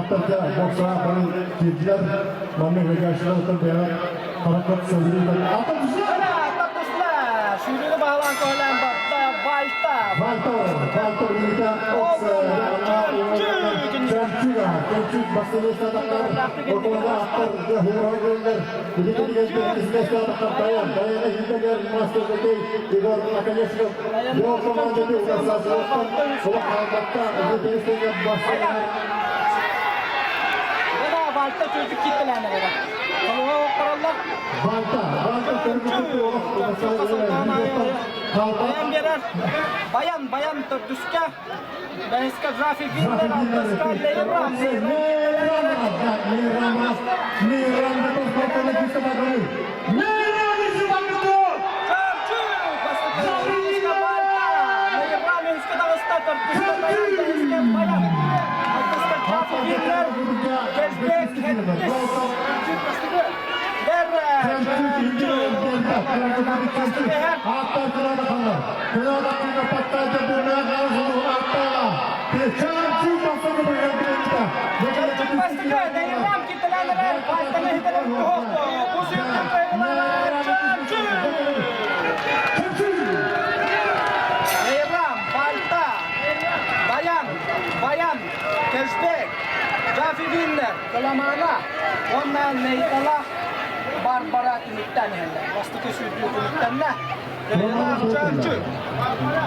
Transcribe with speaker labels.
Speaker 1: Аттарга боксаҕа бары киирдилэр. Манна ыһыгааччылар бэйэҕэ харакат сылдьыылар. Ата түстэ!
Speaker 2: Ата түстэ! Сүүрүүнү баһылаан көһөлөөн барда Вальта.
Speaker 1: Вальта, Вальта билиитэ Чөмчүүк, Чөмчүүк бастыҥ атахтар, отуода аттар хуурайгыллар. Ититигэр Даян, Даяна Хитагер, мастер Сергей Егор Наконечников, Бо командаты Уласасовтан Улах Халбатта, Ититигэр бастыҥ
Speaker 2: Вальта чөчүк киттэлээнэ бара. Холуга оққороллор.
Speaker 1: Вальта, Вальта
Speaker 2: Баян берер. Баян, баян төрдүскэ. Бэһискэ Жафи Виннер, алтыска Лейрам. Баян, Баян, Кэшбек, Джафи Виннер, Каламана уонна Нейтала Барбара түмүктээн иһэллэр. Бастакы сүүрдүү түмүктэннэ. Чөмчүк.
Speaker 1: Барбара.